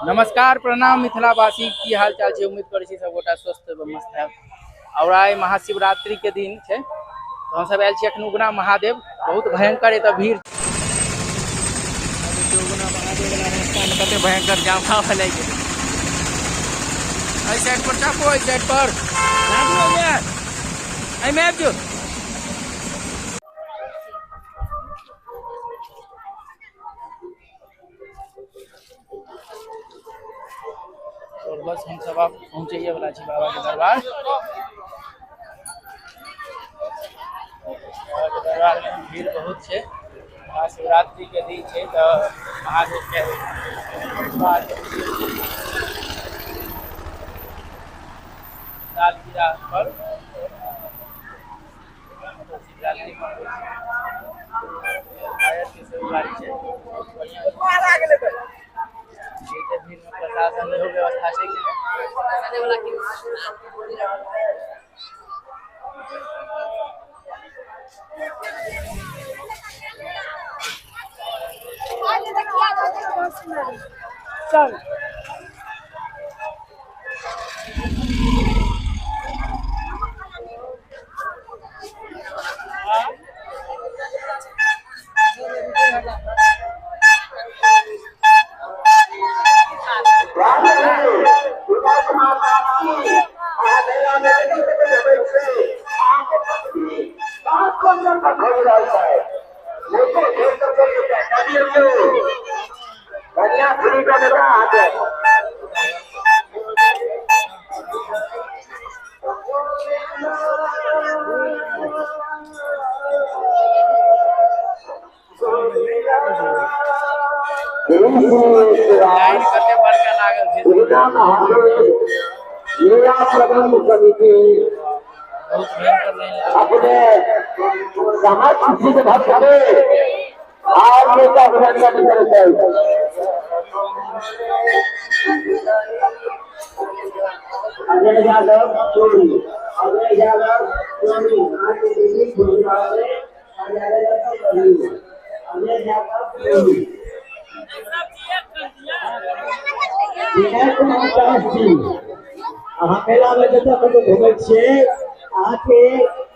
नमस्कार प्रणाम मिथिलावासी, की हाल चाल छै? उम्मीद करै छी सब गोटा स्वस्थ एवं मस्त हैब। और आइ महाशिवरात्रि के दिन छै, तो हम सब आयल छी अखन उगना महादेव। बहुत भयंकर एतऽ भीड़। उगना महादेव वाला रास्ता में कते भयंकर जाम लागि गेलै। एहि साइड पर चापो, एहि साइड पर एहिमे आबि जो। और बस हम सब आब पहुँचैए वाला छी बाबा के दरबार। बाबा के दरबार में भीड़ बहुत छै। महाशिवरात्रि के दिन छै तऽ महादेव के सालगिरह पर शिवरात्रि मनबै छै। फायर के सेहो गाड़ी छै, बहुत बढ़िया। भीड़ में प्रशासन इहो व्यवस्था छै कि चल। लाइन कते बड़का लागल छै। मेला प्रबंध समिति बहुत भयंकर लाइन लागल। अपने समाज सिद्ध भक्त के और नेता अभिनंदन करते हैं। अजय यादव चोरी, अजय यादव चोरी, अजय यादव चोरी। विनय कुमार दास जी, अहाँ मेला में जतऽ कतौ घुमै छियै, अहाँके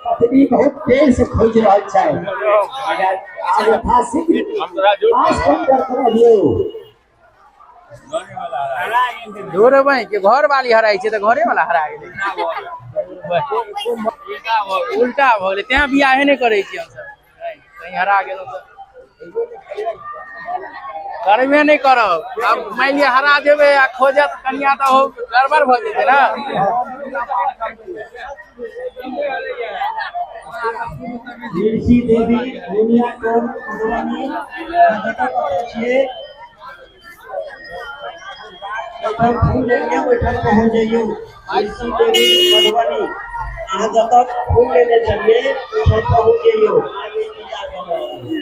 पत्नी बहुत देर से खोजि रहल छै। यथाशीघ्र पास कम दर्शन दियौ। दूर भाई के घर वाली हराइ छै तऽ घरे वाला हरा गेलै, उल्टा भऽ गेलै। तें बियाहे नहि करै छी हमसब। कहीं हरा गेलहुँ तऽ करबे नहि करब। आब मानि लिअ हरा जेबै आ खोजत कनिया तऽ ओ गड़बड़ भऽ जेतै ने। ऋषि देवी दुनिया टोल मधुबनी, जतऽ कतौ छियै ओहिठाम फूल लेने ओहिठाम पहुँच जइयौ। ऋषि देवी मधुबनी, अहाँ जतऽ फूल लेने छलियै ओहिठाम पहुँच जइयौ। आगे इंतजार कऽ रहल छी।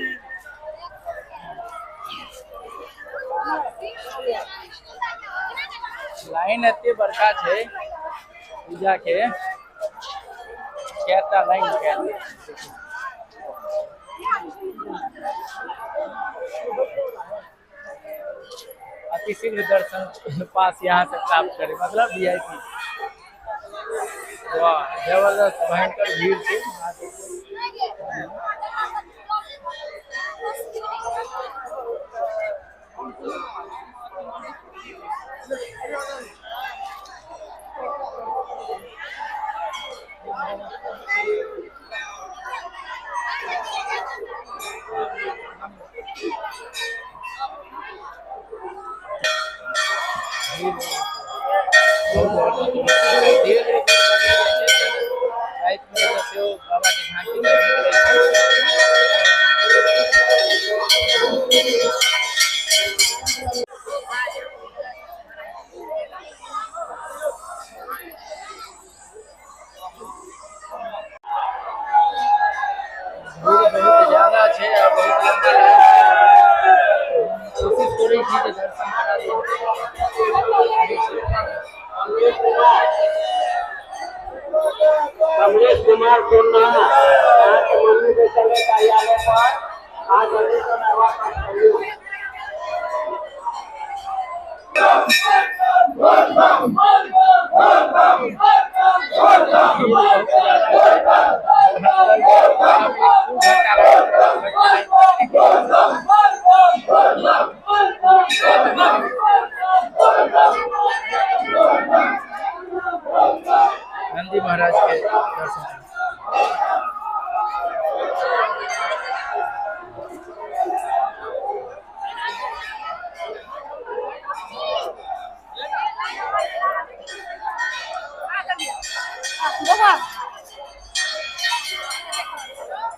लाइन एते बड़का छै पूजा के, कएटा लाइन लगायल छै। अतिशीघ्र दर्शन पास यहाँ से प्राप्त करें, मतलब वीआईपी। वाह, जबरदस्त भयंकर भीड़ छै। धीरे धीरे राति में एतऽ सेहो बाबा के झांकी निकलै छै। भीड़ बहुत ज्यादा छै आ बहुत लंबा लाइन छै। कोशिश करै छी जे दर्शन करा दी। कमलेश कुमार सोना, अहाँके मम्मी के चले कार्यालय पर अहाँ जल्दी से आवाज करियौ। नंदी महाराज के दर्शन।